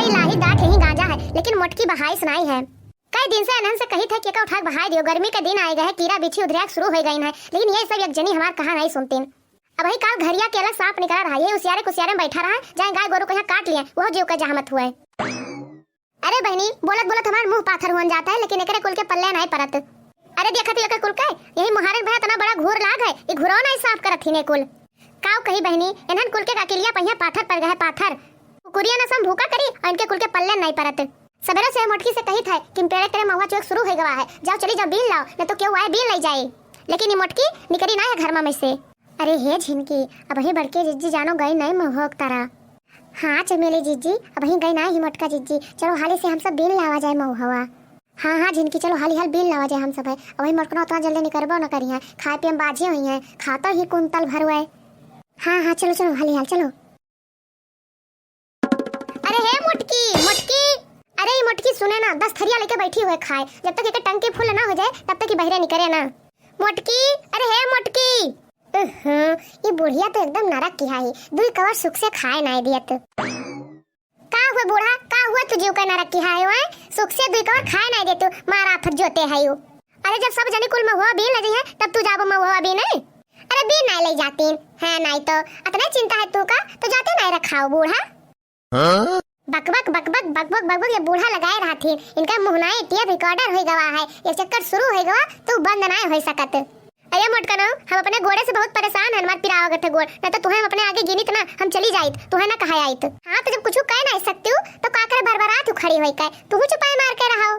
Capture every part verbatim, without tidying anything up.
लाही दाँत यहीं गाँजा है, लेकिन मोटकी बहाइस नाई है। कई दिन से अनहन से कहित है कि एका उठाके बहाय दियो, गर्मी के दिन आए गए है, कीड़ा बिच्छी उधरिया शुरू होइ गइन है, लेकिन ये सब एक जनी हमार कहा नाई सुनतीन। अबहीं काल घरिया के अलग साँप निकला रहा, यही उसियारे कुसियारे में बैठा रहा, जाए गाय गोरू कहियाँ काट लिए, वह जीव का जहमत हुए। अरे बहिनी, बोलत बोलत हमार मुँह पाथर होन जात है, लेकिन एकरे कुल के पल्ले नाई परत। अरे देखत ही एकर कुल के, यही मुहारन भया इतना बड़ा घूर लाग है, ई घुरवा नाई साफ करत ही ने कुल। काउ कही बहिनी, इन्हन कुल के अकिलिया पहिया पाथर पर गए है, पाथर। कुकुरिया नसम भूखा करी और इनके कुल के पल्ले नाई परत। सबेरे से मोटकी से कहित है कि पेड़े तेरे महुआ चुएक शुरू होइ गवा है, जाओ चली जाओ बीन लाओ, न तो केहू आए बीन लई जाए। लेकिन ई मोटकी निकरी नाई है घर में से। अरे हे झिनकी, अबहीं बड़के जिज्जी जानो गई नाई महुआ के तरह। हाँ चमेली जिज्जी, अबहीं गई नाई ही मोटका जिज्जी, चलो हाली से हम सब बीन लावा जाए महुआ। हाँ हाँ झिनकी, चलो हाली हाल बीन लावा जाए हम सब है। अबहीं मोटकनो उतना जल्दी निकरबो न करी है, खाए पिए में बाझे हुई है, खाता ही कुंतल भर हुए। हाँ हाँ चलो चलो हाली हाल चलो। अरे हे मोटकी, मोटकी, अरे ई मोटकी सुने ना, दस थरिया लेके बैठी हुए खाए, जब तक एके टंकी फुल ना हो जाए तब तक ई बहरे निकरे ना। मोटकी, अरे हे मोटकी। उहुं, ई बुढ़िया तो एकदम नरक की है, दुई कवर सुख से खाए नाई दियत। का हुआ बूढ़ा, का हुआ तू जीव का नरक की है, सुख से दुई कवर खाए नाई देतू, मार आफत जोते है यू। अरे जब सब जनी कुल महुआ बीन ले जइहैं, तब तू जाबो महुआ बीने? अरे बीन नाई लई जातीन, है नाई तो। अतने चिंता है तू का, तो जाते नाई रखाओ बूढ़ा। हाँ? बकबक, बकबक, बकबक, बकबक, ये बूढ़ा लगाए रहतीन। इनका मुँह नाई टेप recorder होइ गवा है, ये चक्कर शुरू होइ गवा, तो बंद नाई होइ सकत। अरे मोटकनो, हम अपने गोड़े से बहुत परेशान हैं, हमार पिरावा गठे गोड़, न तो तुहें हम अपने आगे गिनित ना, हम चली जाइत, तुहें ना कहा आइत। हाँ, तो जब कुछ कह नाई सकती हूँ, तो का करे भरभरात हूँ खड़ी होई के, तू चुपाई मार के रहो।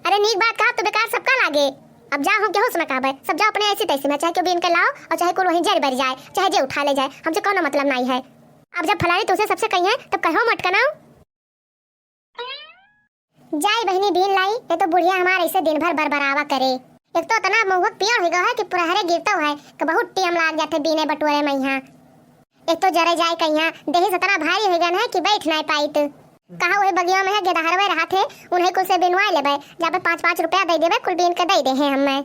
अरे नीक बात कहा तो बेकार सबका लागे। अब जा हम केहू से ना कहबे, सब जाओ अपने ऐसी तैसी में, चाहे केहू बीन के लाओ और चाहे कुल वहीं जर बर जाए, चाहे जे उठा ले जाए, हमसे कौनो मतलब नाई है। अब जब फलानी तुझसे सबसे कही है, तब कहो मोटकनो। जाई बहिनी बीन लाई, नहीं तो बुढ़िया हमार ऐसे दिन भर बरबरावा करे। एक तो इतना महुआ के पेड़ हो गया है कि पुरहरे गिरतो है, कि बहुत टेम लाग जाते बीने बटोरे में यहाँ। एक तो जरे जाए कहिया, देही से इतना भारी हो गया है कि बैठ नाई पाइत। कहा वही बगिया में है, गेदहरवे रहा थे, उन्हें कुल से बिनवाए लेबे, जाबे पाँच पाँच रुपया दे देबे, कुल बीन के दे दे हैं हमें।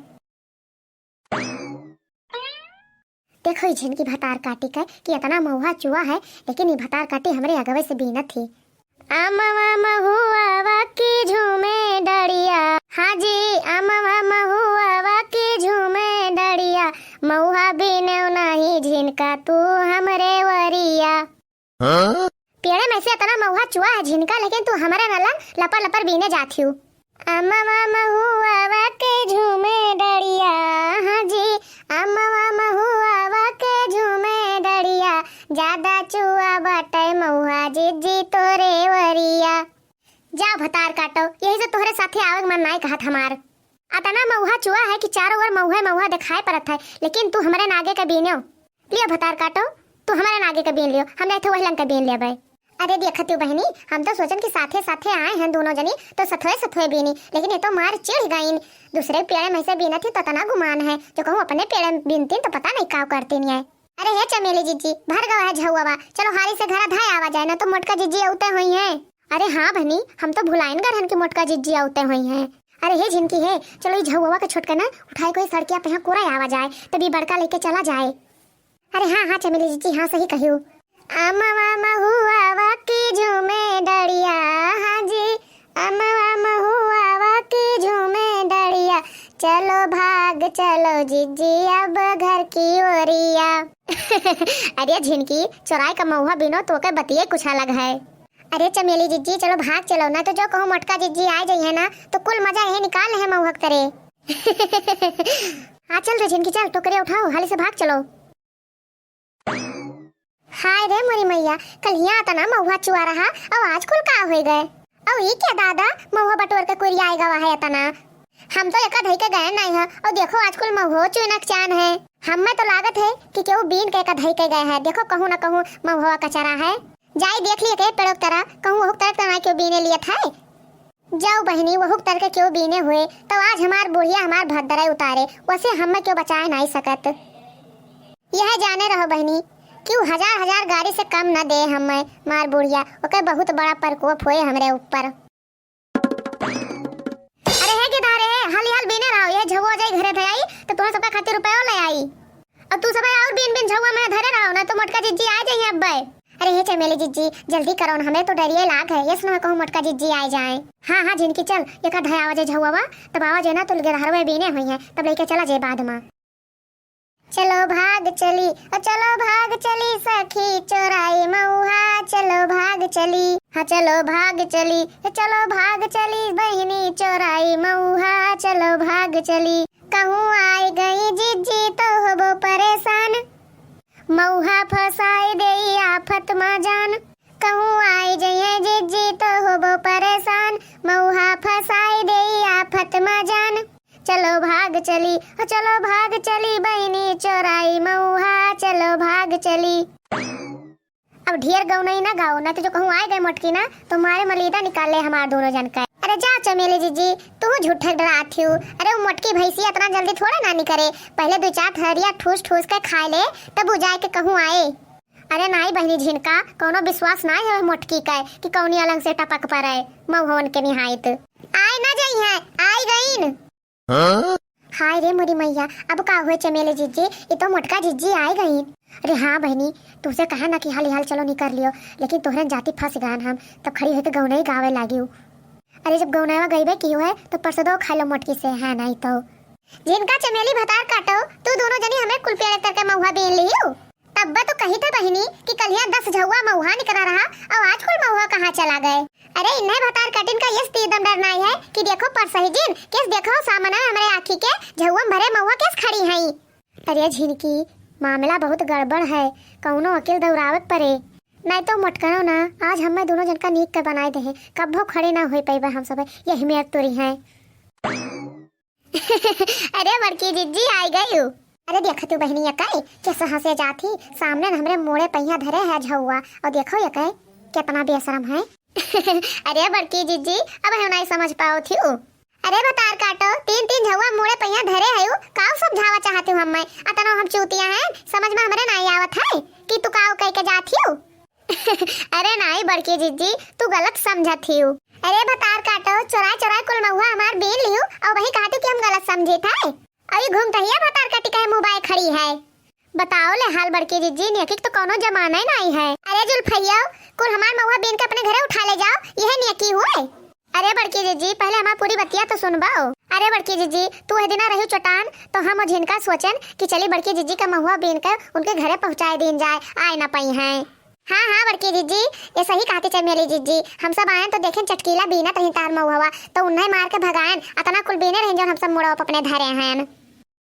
देखो ई झिनकी भतार काटी के कि इतना महुआ चुआ है, लेकिन ई भतार काटी हमरे अगवे से बीनत ही। अमवा महुआवा की झूमे डड़िया, हाँ जी, अमवा महुआवा की झूमे डड़िया, महुआ बीने नाही झिनका तू हमरे वरिया। हाँ? पेड़े में से इतना महुआ चुआ है झिनका, लेकिन तू हमरे नलंग लपर लपर बीने जात हियो। अमवा महुआवा के झूमे डड़िया, हाँ जी, अमवा महुआवा के झूमे डड़िया, ज्यादा चुआ बाटे महुआ जिज्जी तोरे वरिया। जा भतार काटो, यही से तोहरे साथे आवे के मन नाई कहत हमार। अतना महुआ चुआ है कि चारों ओर महुआ महुआ दिखाई पड़त है, लेकिन तू हमरे नागे के बीनो। लियो भतार काटो, तू हमरे नागे के बीन लियो, हम जाए थे वही लंग के बीन लेबे। अरे देखत हो बहिनी, हम तो सोचन कि साथे साथे आए हैं दोनों जनी, तो सथवे सथवे बीनी, लेकिन ये तो मार चिढ़ गईन, दूसरे पेड़े में से बीनत ही तो तना गुमान है, जो कहूँ अपने पेड़े में बीनतीन तो पता नहीं का करतीन ये। अरे हे चमेली जिज्जी, भर गवा है झउआ, चलो हाली से घरा धाए आवा जाए, ना तो मोटका जिज्जी अउते हुई हैं। अरे हाँ बहनी, हम तो भुलाइन गए रहन कि मोटका जिज्जी अउते हुई हैं। अरे हे झिनकी हे, चलो ई झउआ के छोटका ना उठाई कोई सड़किया पे यहाँ कोरा आवा जाए, तब ई बड़का लेके चला जाए। अरे हाँ हाँ चमेली जिज्जी, हाँ सही कहियो। अमवा महुआवा की झूमे डड़िया, हाँ जी, अमवा महुआवा की झूमे डड़िया, चलो भाग चलो जिज्जी अब घर की ओरिया। अरे झिनकी, चोराई का महुआ बिनो तो के बतिये कुछ अलग है। अरे चमेली जिज्जी, चलो भाग चलो, ना तो जो कहूँ मोटका जिज्जी आ जाइए ना, तो कुल मजा यही निकाल है महुआ के तरे। हाँ चल रे झिनकी, चल टोकरे उठाओ, हाली से भाग चलो। हाय रे मोरी मैया, कल हियाँ अतना महुआ चुआ रहा, और आज कुल का हो गए? और ये क्या दादा, महुआ बटोर के कुरियाए गवा है अतना? हम तो एका धई के गए नहीं है, और देखो आज कुल महुआ चुनक चान है। हमें तो लागत है कि केहू बीन के एका धई के गए है। देखो कहूँ ना कहूँ महुआ कचरा है। जाई देख लिए के पेड़ों की तरह, कहूँ ओहू तरह तना केहू बीने लियत है। जाओ बहिनी, वहुक तर के केहू बीने हुए, तो आज हमार बुढ़िया हमार भद्दरय उतारे, वसे हम्मे केहू बचाए नाई सकत। यह जाने रहो बहिनी, केहू हजार हजार गारी से कम न दे हम्मे, मार बुढ़िया, ओके बहुत बड़ा प्रकोप हुए हमरे ऊपर। अरे हे गिधारे, हाली हाल बीने रहो, यह झउआ जाई घरे धयाई, तो तोहरे सबका खातिर रुपयो ले आई। और तू सबे और बीन बीन झउआ में धरे रहो, ना तो मोटका जिज्जी आ जाइए अब्बे। अरे हे चमेली जिज्जी, जल्दी करो न, हमें तो डरिये लाग है, यस न कहूँ मोटका जिज्जी आए जाए। हाँ, हाँ, झिनकी चल, एका धयावा जे झउवा, तब आवा जे ना, तो गेदहरवे बीने हुई है, तब लइके चला जे बाद मा। चलो भाग चली, ओ चलो भाग चली सखी चोराई मऊहा, चलो भाग चली, हाँ चलो भाग चली, ए चलो भाग चली बहिनी चोराई मऊहा, चलो भाग चली। कहूँ आइ गई जिज्जी तो होबो परेशान, मऊहा फँसाइ देई आफत मा जान। कहूँ आइ जइहैं जिज्जी तो होबो परेशान, मऊहा फँसाइ देई आफत मा जान। चलो भाग चली, ओ चलो भाग चली बहिनी चोराई मऊहा, चलो भाग चली। अब ढेर गौनई ना गाओ, नहीं तो जो कहूँ आइ गए मोटकी ना, तो मारे मलीदा निकाल ले हमार दोनों जन का। अरे जा चमेली जिज्जी, तू झूठे डरात हिउ। अरे वो मोटकी भैंसी अतना जल्दी थोड़ा ना निकरे, पहिले दुइ चार थरिया ठूस ठूस के खाइ ले, तब उ जाइके कहूँ आए। अरे नाई बहिनी झिनका, कौनो विश्वास नाई है मोटकी का कि कौनी अलंग से टपक परे, मऊहवन के निहाइत। आइ ना जइहैं, आइ गइन। हाँ? हाय रे मोरी मैया, अब का हुए चमेली जिज्जी, ई तो मोटका जिज्जी आइ गइन। अरे हाँ बहिनी, तुहसे कहा ना कि हाली हाल चलो निकर लियो, लेकिन तोहरन जाति फँस गएन हम, तब खड़ी होइके गौनई गावे लागिउ। अरे जब गौनवा गइबे किहु है, तो परसदो खाइ लो मोटकी से, है नाई तो। झिनका चमेली भतार काटो, तू दोनों जनी हमें कुल पेड़े तर के मऊहा बीन लिहिउ। तब्बे तो कहित है बहिनी कि कलिया दस झउवा मऊहा निकरा रहा, अउ आज कुल मऊहा कहाँ चला गए? अरे इन्हें भतार काटिन का यस तीदम डर नाई है कि देखो परसही जिन, केस देखो सामने हमरे आँखी के झउवा में भरे मऊहा केस खड़ी हईं। अरे झिनकी, मामला बहुत गड़बड़ है, कौनो अकिल दौरावे के परे। नाई तो मोटकनो ना, आज हम्मे दोनों जन का नीक के बनाइ देहे, कब्बो खड़े ना होइ पइबे हम सब, यही मेर तुरिहैं। अरे बड़की जिज्जी आइ गइउ। अरे देखा तू बहिनी अकई, कैसे हँसे जात ही, सामने न हमरे मोड़े पहिया धरे है झउवा, अउ देखो अकई, केतना बेसरम है। अरे बड़की जिज्जी, अब हम नाई समझ पाओ थिउ। अरे भतार काटो, तीन तीन झउवा मोड़े पहिया धरे हइउ, काउ समझावा चाहत हिउ हम्मे? अतनो हम चूतिया हैं, समझ में हमरे नाई आवत है कि तू काउ कहि के जात हिउ। अरे नाई बड़की जिज्जी, तू गलत समझत हिउ। अरे भतार काटो, चोराइ चोराइ कुल मऊहा हमार बीन लिहु, अउ वही कहत हिउ कि हम गलत समझित है। अउ ई घुंघटहिया भतार काटी कहे मुँह बाए खड़ी है। बताओ ले हाल बड़की जिज्जी, नेकी के तो कौनो जमाना ही नाई है। अरे जुल्फइया, कुल हमार मऊहा बीन के अपने घरे उठा ले जाओ, यह नेकी हुए? अरे बड़की जिज्जी, पहिले हमार पूरी बतिया तो सुनबाओ। अरे बड़की जिज्जी, तू वह दिना रहिउ चोटान, तो हम अउ झिनका सोचेन कि चली बड़की जिज्जी का मऊहा बीन के उनके घरे पहुँचाइ दीन जाए, आइ ना पइहैं। हाँ, हाँ, बड़की जिज्जी, ये सही कहती चमेली जिज्जी। हम सब आएन तो देखेन चटकीला बीनत रही तार मऊहवा, तो उन्हें मार के भगाएन, अतना कुल बीने रही जौन हम सब मुड़वा पे अपने धरे हैं।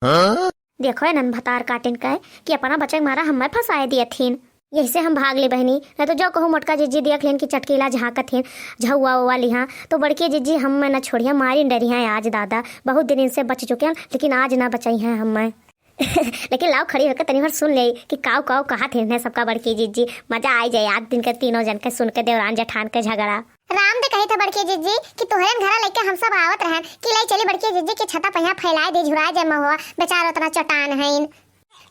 हाँ? देखो ए नन भतार काटिन कहे कि अपना बचे के मारा हम्मे फँसाए दियत हीन। यही से हम भाग ली बहिनी, नहीं तो जो कहूँ मोटका जिज्जी देख लेन कि चटकीला झाँकत हीन, झउवा उवा लिहा, तो बड़की जिज्जी हम्मे न छोड़िया, मारिन डरिहैं आज दादा। बहुत दिन इनसे बच चुके हैं, लेकिन आज ना बचइहैं हम्मे। लेकिन लाओ खड़ी होके तनी भर सुन ले कि काउ काउ कहत हिन्हे सबका बड़की जिज्जी। मजा आइ जाए आज दिन के तीनों जन के सुन के देवरान जेठान के झगड़ा। राम दे कहित है बड़की जिज्जी कि तोहरेन घरा लइके हम सब आवत रहन कि लइ चली बड़की जिज्जी के छता पहिया फैलाए दे, झुराए जाए महुआ, बेचार उतना चोटान हइन।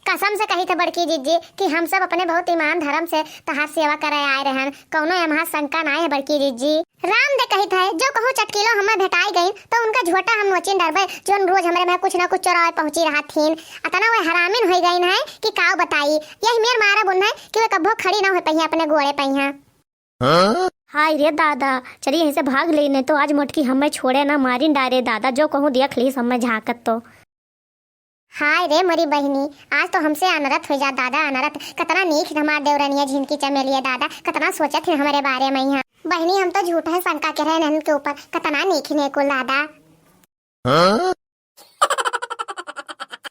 कसम से कहित है बड़की जिज्जी कि हम सब अपने बहुत ईमान धरम से तहार सेवा करे आए रहन, कौनो एम्हा शंका नाय है बड़की जिज्जी। राम दे कहित है, जो कहूँ चटकीलो हमें भेटाई गइन, तो उनका झोटा हम नोचिन डरबे, जोन रोज हमरे में कुछ ना कुछ चोरावे पहुँची रहत हीन। अतना वे हरामिन होइ गइन है कि काउ बताई। यही मेर मारब उन्हें कि वे कब्बो खड़ी ना होइ पइहें अपने गोड़े पइहें। हाँ? हाय रे दादा, चली यहीं से भाग लेई, नहीं तो आज मोटकी हमें छोड़े ना, मारिन डारे दादा, जो कहूँ देख लीस हमें झाँकत तो। हाय रे मोरी बहिनी, आज तो हमसे अनरथ होइ जा दादा, अनरथ। कतना नीक हमार देवरनिया झिनकी चमेलिया दादा, कतना सोचत है हमरे बारे में यहाँ। बहिनी, हम तो झूठ है शंका के रहे ननद के ऊपर, कतना नीक है कुल दादा। हाँ?